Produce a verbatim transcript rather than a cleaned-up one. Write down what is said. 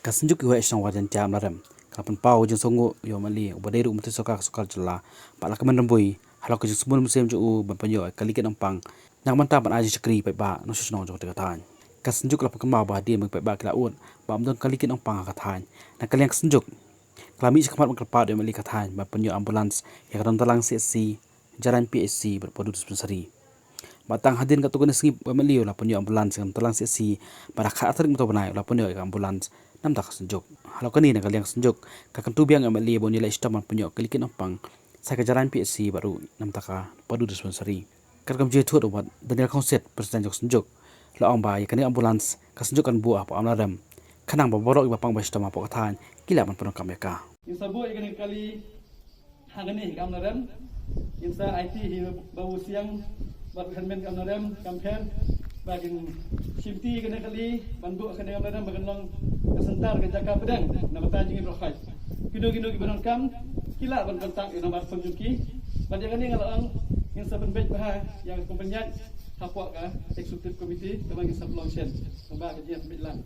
Ka Synjuk Iwei Shnong War Jaiñtia Amlarem ka la pynpaw jingsngewnguh ïa u M L A uba dei ruh u Myntri Sorkar ka Sorkar Jylla Bah Lahkmen Rymbui halor ka jingsmur mynsiem jong u ban pynïoh ïa ka liquid nongpang na ka bynta ban ai jingshakri paidbah nongshong shnong jong katei ka thaiñ. Ka Synjuk ka la pynkynmaw ba hadien ba ki paidbah ki la ud ba ym don ka liquid nongpang ha ka thaiñ, na ka liang ka Synjuk ka la mih shakhmat ban kyrpad ïa u M L A ka thaiñ ban pynïoh ambulance ïa ka Dontalang C H C, Jarain P H C bad Padu Dispensary. Bad tang hadien katto katne sngi u M L A u la pynïoh ambulance ïa ka Dontalang C H C, bad ha ka khatar tarik mynta u bnai u la pynïoh ïa ka ambulance na ka bynta ka Synjuk. Halor kane, na ka liang ka Synjuk ka kyntu biang ïa u M L A ba un ïaleh shitom ban pynïoh ka liquid nongpang sha ka Jarain P H C bad ruh na ka bynta ka Padu Dispensary. Katkum ka jingïathuh u Bah Daniel Khongsit, President jong ka Synjuk, la ong ba ïa kane ka ambulance ka Synjuk kan buh hapoh Amlarem, khnang ba baroh kiba pang ban shitom hapoh ka thaiñ ki lah ban pyndonkam ïa ka. Ngin sa buh ïa kane ka kali hangne ha Amlarem. Ngin sa aiti ha u Bah Siang bad u Hyrmen ka Amlarem, Kampher, ba kin shimti ïa kane ka kali ban buh ha kane ka Amlarem ba kan long ka center, ka jaka pdeng na ka bynta jong ngi baroh. Kino kino kiba donkam ki lah ban contact ïa u nambar phone jong ki. Bad ïa kane nga la ong ngin sa pynbeit bha ïa ka pynïaid hapoh ka executive committee kaba ngin sa pynlong shen. Kumba ka jingïapynbeit lang.